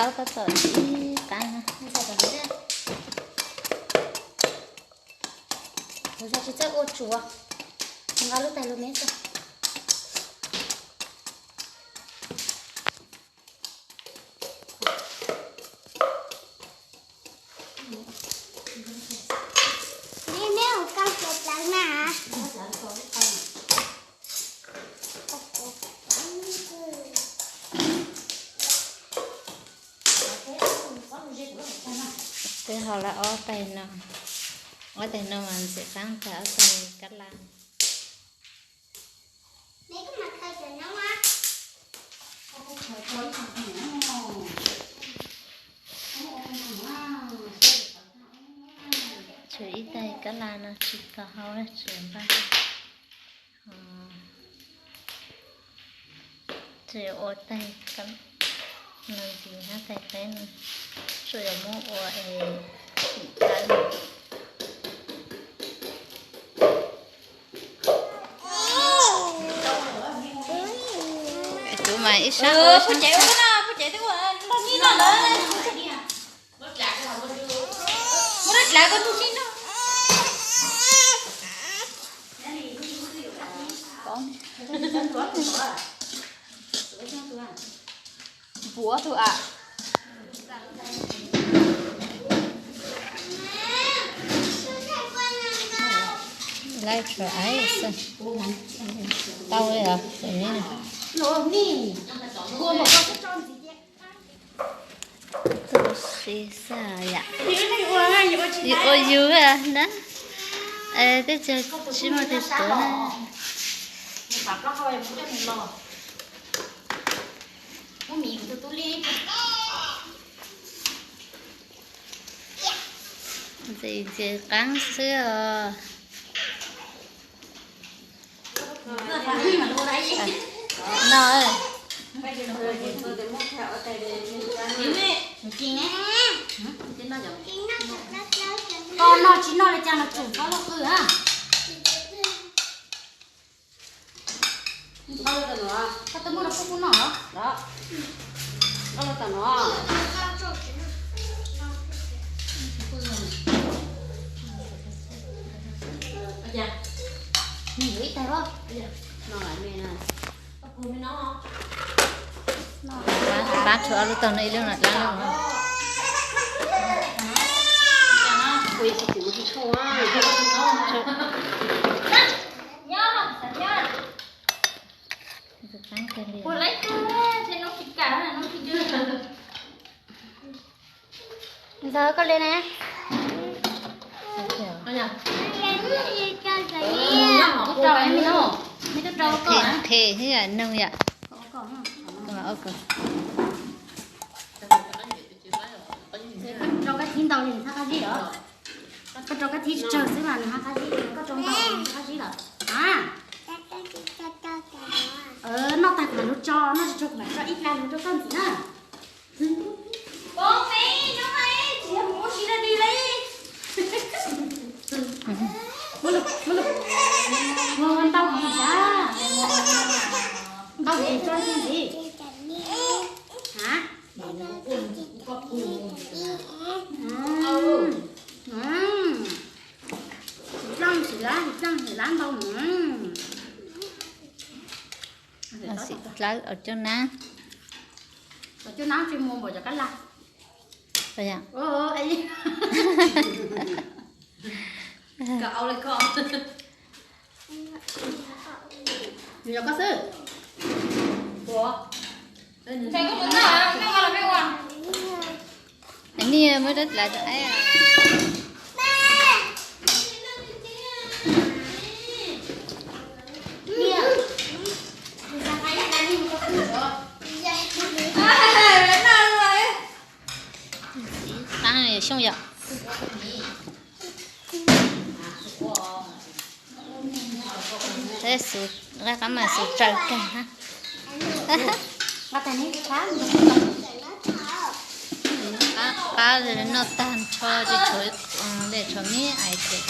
Tab tom ib qab na. Kuv tsis txawj ua tsuav, nqa lub tais lug me xwb. Twb hau lawm ob tais no, ob tais no mas ntxim qab tag ob tais kab laj. Tshuav ib tais kab laj no tsis tau hau, tshuav npaj, tshuav ua tais no ntxiv hab tais qeb no, tshuav yuav muab ua es tawv. Kuv mas ib sab ua sab. Npuav tus am. Laib tshuav aib xwb. Tau li os, tus siv xwb yam. Yus ua yus na. Tej tsis muaj tus tuav na. Ntxim ntxim qab xwb os. No, koj noj tsis noj li cas los tsum koj lub qw a. Koj twb muab rau kuv kuv noj los? Koj los tom no. Nws yuav ib tag los? Pab tshuav ob lub tog no ib lub no dab lub no. Ntxawg koj li ne. Qhis thiab yam noog yam. Rau kab thib ntau li nws txhob qab zib lawm. Koj rau kab thib tsawg xwb mas nws ho qab zib, koj rau ntau nws txhob qab zib lawm a. Noj tag kuv mam lug tso, noj tsis tsag kuv mam tso ib dlaag lug rau koj ntxiv na. Ntau heev a, ntau heev tso ntxiv. Tsis plooj tsis lab, tsis plooj tsis lab ntau mus. Dlawb cov coj nab. Cov coj nab tsis muaj npaum cov kab laj. Yog koj xwb. Nej muab dab dlav rau aib. Qaab xyooj yom. Qab mas xus tsaws kag na. Qab noj tag nrho tsis tshuav, tshuav me ais tes.